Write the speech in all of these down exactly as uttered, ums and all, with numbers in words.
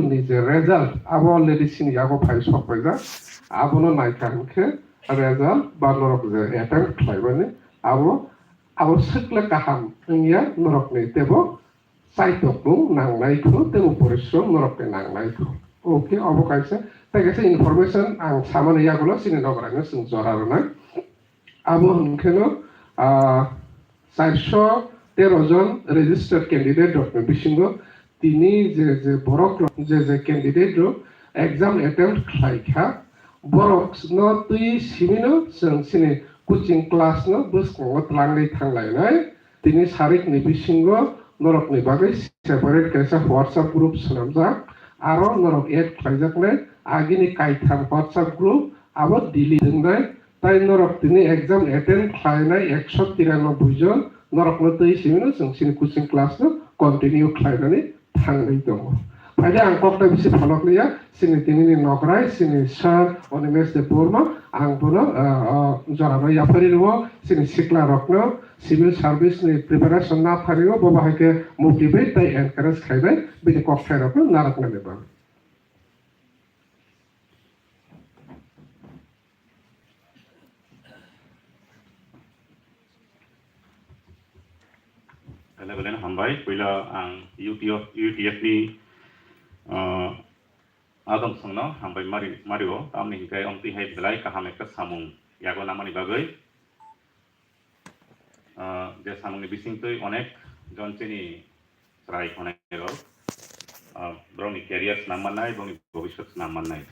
ni je result, abo already chini yago phai sok paijak. Abono naikha hwnkhe result ba norok je attempt khlaimani, abo, abo swkle kaham wngya norokni teibo chaitokmung nangnaikho teibo porishrom norokni nangnaikho. Okay, obo kaisa, tei kaisa information ang samani yagulo chini nogorano chwng jora rwnai. Abo hwnkheno, ah, charso tero jon registered candidate rokni bisingo tini je, je borok rok, je, je candidate rok exam attempt khlai kha, borok no twi simino chwng chini coaching class no bwskango twlangwi thanglainai. Tini sarikni bisingo norokni bagwi separate kaisa WhatsApp group swnamjak, aro norok add khlaijaknai agini kaitham WhatsApp group, abo delete wngnai. Tai norok tini exam attend khlainai ekso tiranoboi jon norokno twi simino chwng chini coaching class no continue khlainani thangwi tongo. Phaidi ang kokno bisi pholok liya, chini tinini nokrai, chini sir Animesh Debbarma, ang bono, ah, ah, jorano yapharwi rwo, chini sikla rokno civil service ni preparation na phario, bo bahai khe motivate tei encourage khlaibai, bini kokthai rokno narwknani bagwi. Belai belai no hambai. Puila ang U T F, U T F ni, ah, adong songno hambai mari, mario. Tamni hinkhe omtwi hai belai kaham ekta samung yago namani bagwi. Ah, je samungni bisingtwi onek jon chini chwrai khonai rok, ah, borokni career swnam mannai, borokni bhobishyot swnam mannai.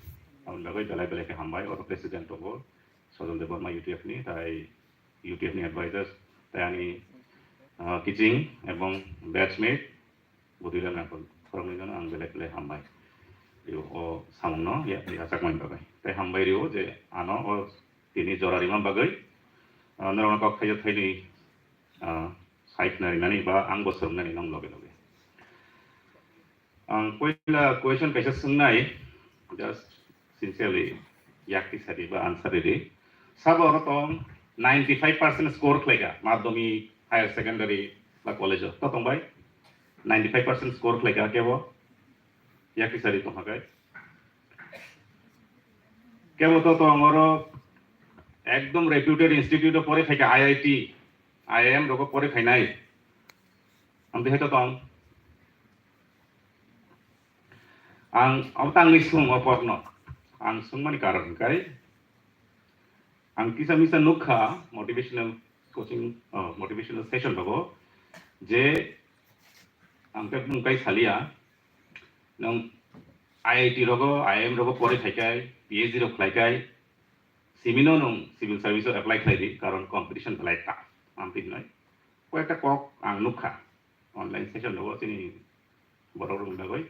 Aboni bagwi belai belai khe hambai, oro president tongo Sojol Debbarma U T F ni, tai U T F ni advisors, tai ani, ah, kiching ebong batchmate, Budui Ram Rangkhol khoroknwi jano ang belai belai hambai rio o samungno ya-, yachakmani bagwi. Tai hambai rio je ano o tini jora rima bagwi, ah, norokno kok thaio thainwi, ah, side na rinani ba ang bo swrwngnani nong loge loge. Ang poila question kaisa swngnai, just sincerely, yak tisadi ba answer ridi. Sabo oro tong ninety five percent score khlaika, madhyamik, higher secondary ba college o. To tong bai? Ninety five percent score khlaika kebo? Yak tisadi tong hakai. Kebo to tong oro ekdom reputed institute o pore khaika, I I T, I I M rogo pore khainai. Amtwi hai to tong. Ang, ang tangwi swng o kokno. Ang swngmani karon hwnkhe, ang kisa misa nukha motivational coaching, oh, motivational session rogo, je ang khe bumung kai salia, nwng I I T rogo, I I M rogo pore khai kai, P H D rok khlai kai, simino nwng civil service o apply khlai di, karon competition belai tough. Ang twi hinoi. Koi ekta kok ang nukha, online session rogo chini borok rok bagwi,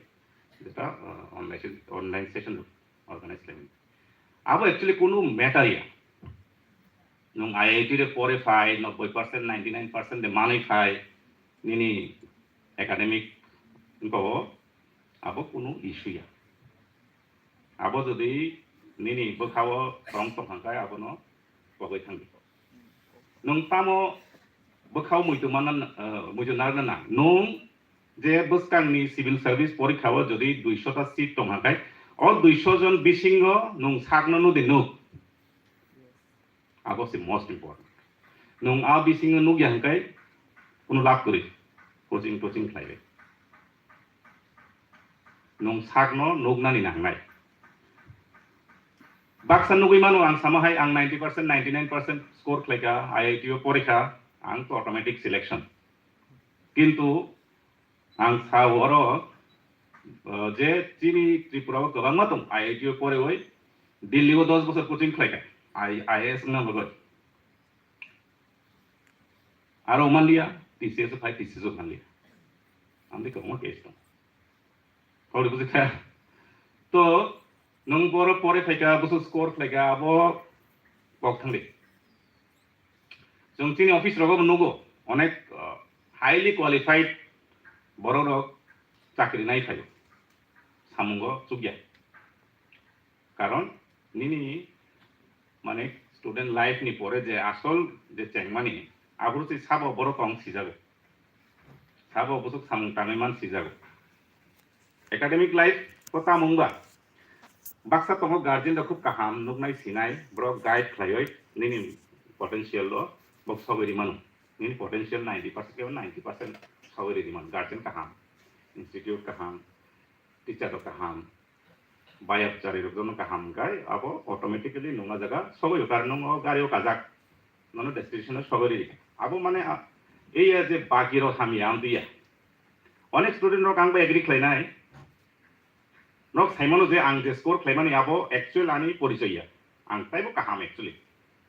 jeta, uh, online se-, online session organize khlaimani. Abo actually kunu matter ya. Nwng I I T re pore phai, nobboi percent, ninety nine percent de manwi phai, nini academic wngkha o, abo kunu issue ya. Abo jodi nini bwkhao tong tong hwnkhe abono pogwi thangdi. Nwng tamo bwkhao muitu manna, eh, muitu narwkna nang. Nwng je bwskangni civil service porikha o jodi duisho ta seat tong hwnkhe, o duisho jon bisingo nwng sakno nudi nuk. Abo se most important. Nwng a bisingo nukya hwnkhe kunu lab kwrwi, coaching toaching khlaiwi. Nwng sakno nuknani nangnai. Baksa nugwi mano ang sama hai, ang ninety percent, ninety nine percent score khlaika, I I T o porikha, ang to automatic selection. Kintu ang sao oro, uh, je chini Tripura o kwbangma tong, I I T o porewi, Delhi o dos bosor coaching khlaika, I-, I A S wngna bagwi. Aro manliya, T C S o phai, T C S o manliya. Amtwi kwbangma case tong. Hori buji kha. To, nwng boro pore phaika, bwswk score khlaika, abo kok thangdi. Chwng chini office rogo bo nugo, onek, uh, highly qualified borok rok chakri nai phaio. Samungo chukya. Karon nini, mane, student life ni pore je asol je chengmani, aboro se sabo borok tong sijago. Sabo bwswk samung tangwi man sijago. Academic life Tamo wngba, baksa tongo guardian rok khub kaham nuknai sinai, borok guide khlaiwi nini potential o bok sogwi rimano. Nini potential ninety percent kebo ninety percent sogwi rimano. Guardian kaham, institute kaham, teacher rok kaham, bayap chari rok jono kaham hwnkhe abo automatically nungna jaga sogwi rw, karon nung o gari o kajak, nono destination o sogwi rw. Abo mane a-, ei ya je baki rok hamya amtwi ya. Onek student rok ang bai agree khlainai. Nok saimano je ang je score khlaimani abo actual ani porichoi ya. Ang taibo kaham actually.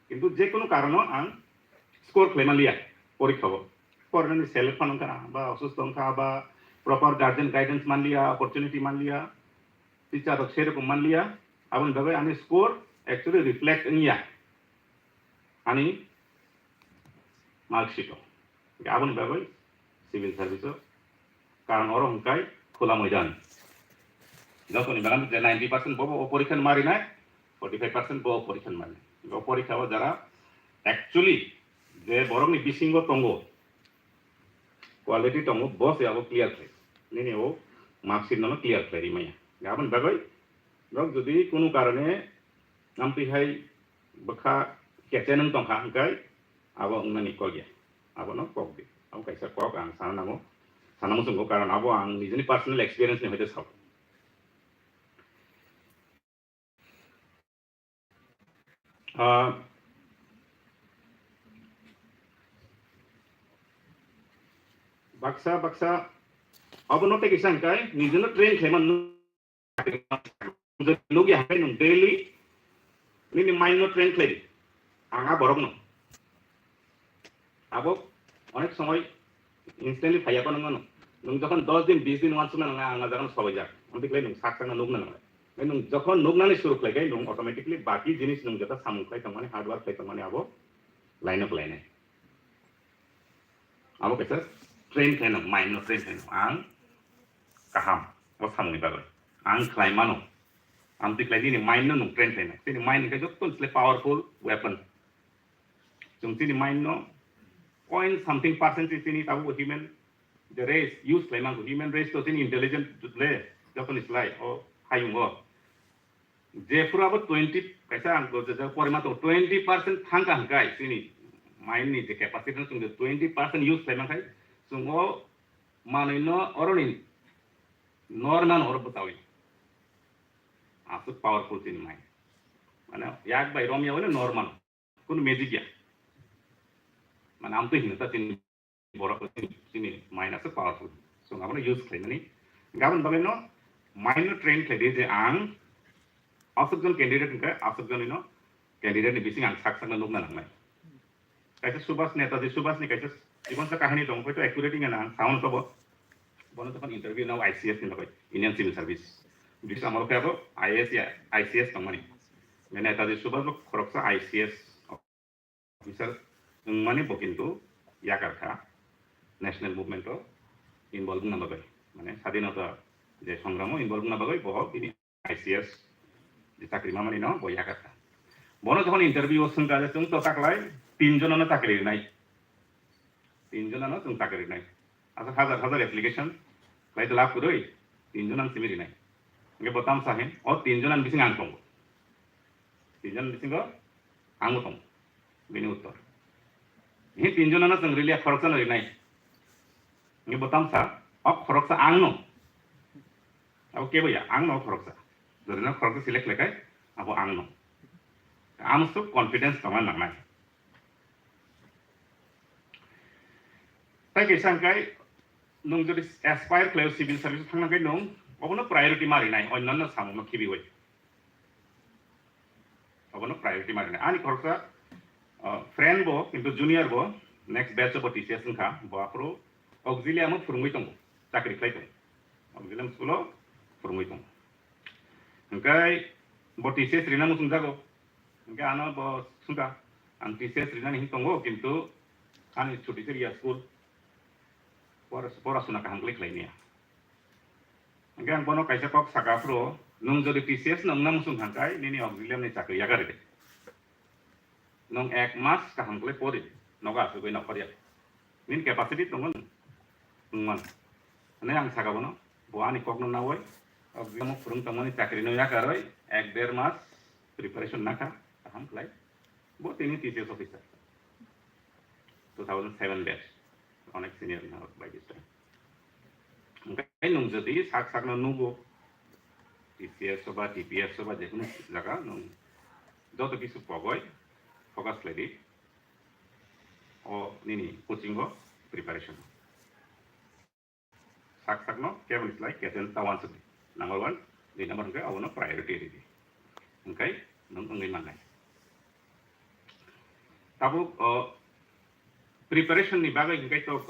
Kintu je kunu karono ang score khlaimanliya porikha o. Pornani select phano wngkha ba osusto wngkha ba proper guardian guidance manliya, opportunity manliya, teacher rok serokom manliya. Aboni bagwi ani score actually reflect wngya ani marksheet o. Aboni bagwi civil service o, karon oro hwnkhai khula moidan. Jotoni bagan je ninety percent bobo o porikha ni marinai, forty five percent bo o porikha ni marinai. O porikha o jara actually je borokni bisingo tongo, quality tongo, bo se abo clear khlai. Nini o marksheet no clear khlai rimaya. Aboni bagwi nok jodi kunu karone amtwi hai bwkha kechenwng tongkha hwnkhe abo wngnani kok ya. Abono kok di. Abo kaisa kok ang sana nango. Sana muchungo, karon abo ang nijini personal experience ni hoite sao. Ah, baksa, baksa, abo no tei kisa hwnkhe nijino train khlaiman. Nukya hai nung daily nini mind no train khlai di. Ang a borok no. Abo onek somoi instantly phaiya ko nung ano. Nung jokhon dos din, bis din uansukna nang ang a jaga no sobai jak. Amtwi khlai nung sak sakna nukna nang. Nung jokhon nuknani suru khlai kai nung automatically baki jinis nung jeta samung khlai tongmani, hard work khlai tongmani abo line no khlai nai. Abo kaisa train khlainw, mind no train khlainw. Ang kaham, o samungni bagwi. Ang khlai mano. Amtwi khlai nini mind no nwng train khlainw. Chini mind hwnkhe joto ni slai powerful weapon. Chwng chini mind no point something percent se chini tabuk human the race use khlai mango. Human race to chini intelligent le joto ni slai o hayung o. Jephuru abo twenty, kaisa ang go jajak porima tongo, twenty percent thangkha hwnkhe chini mind ni je capacity no chwng je twenty percent use khlai mankhai, chwng o manwi no oroni normal oro bwchawi. Aswk powerful chini mind. Mane yak bai romya hwnwi normal. Kunu magic ya. Mane amtwi hino ta chini borok chini, chini mind aswk powerful. So, abono use khlaimani. Gabon bagwi no mind no train khlai di je ang aswk jon candidate hwnkhe aswk jon no candidate ni bising ang sak sakno nukna nangnai. Kaisa Subhas, Netaji Subhas ni kaisa chibonsa kahini tongo, hoito accurate wngya na ang sao no sobo. Bono jokhon interview nao I C S ni bagwi, Indian Civil Service. British amolo khe abo I A S ya, I C S tongmani. Netaji Subhas bo khoroksa I C S officer wngmani bo kintu yakar kha national movement o involve wngna bagwi, mane sadinota je songramo involve wngna bagwi bo bini I C S je chakri mamani no bo yakar kha. Bono jokhon interview o swngkha je chwng to taklai tin jonano chakri rinai, tin jonano chwng chakri rinai. Asa hajar hajar application khlai de lab kwrwi, tin jon ang simi rinai. Hingke bo tamsa hin, o tin jon ang bising ang tongo. Tin jon bisingo ang bo tongo. Bini uttor. Hin tin jon ano chwng riliya khoroksa no rinai. Hingke bo tamsa, o khoroksa ang no. Abo kebo ya, ang no khoroksa. Jodi no khoroksa select khlai kai, abo ang no. Ang so confidence tongna nangnai. Tai kaisa hwnkhe nwng jodi aspire khlaio civil service thangna khe nwng obono priority ma rinai, onnanno samungno khibiwi. Obono priority ma rinai. Ani khoroksa, uh, friend bo, kintu junior bo, next batch bo T C S wngkha, bo aphuru auxiliary o phwrwngwi tongo, chakri khlai tongo. Auxiliary school o phwrwngwi tongo. Hwnkhe bo T C S rina muchungjago. Hwnkhe ano bo swngkha, ang T C S rinani hin tongo, kintu ani chuti se riya school. Pora, pora suna kaham khlai khlai niya. Hwnkhe ang bono kaisa kok saka phuru, nwng jodi T C S no wngna muchung thangkhai, nini auxiliary ni chakri yakarwi de. Nwng ek mas kaham khlai pori, nogo asugwi nokharya. Nini capacity tongo nwng, nwng man. Hwnwi ang saka bono, bo ani kokno nawi, Kok jamo phwrwng tongmani chakri no yakarwi ek der mas preparation nakha, kaham khlai. Bo tini T C S officer. Two thousand seven batch. Onek senior na by this time. Hwnkhe nwng jodi sak sakno nugo, T C S o ba T P S o ba jekunu jaga nwng joto kisu pogoi focus khlai di. O nini coaching o preparation. Sak sakno keboni slai kesen ta wansuk di. Number one, dui number hwnkhe abono priority ridi. Hwnkhe nwng wngwi mannai. Tabuk o preparation ni bagwi hwnkhe to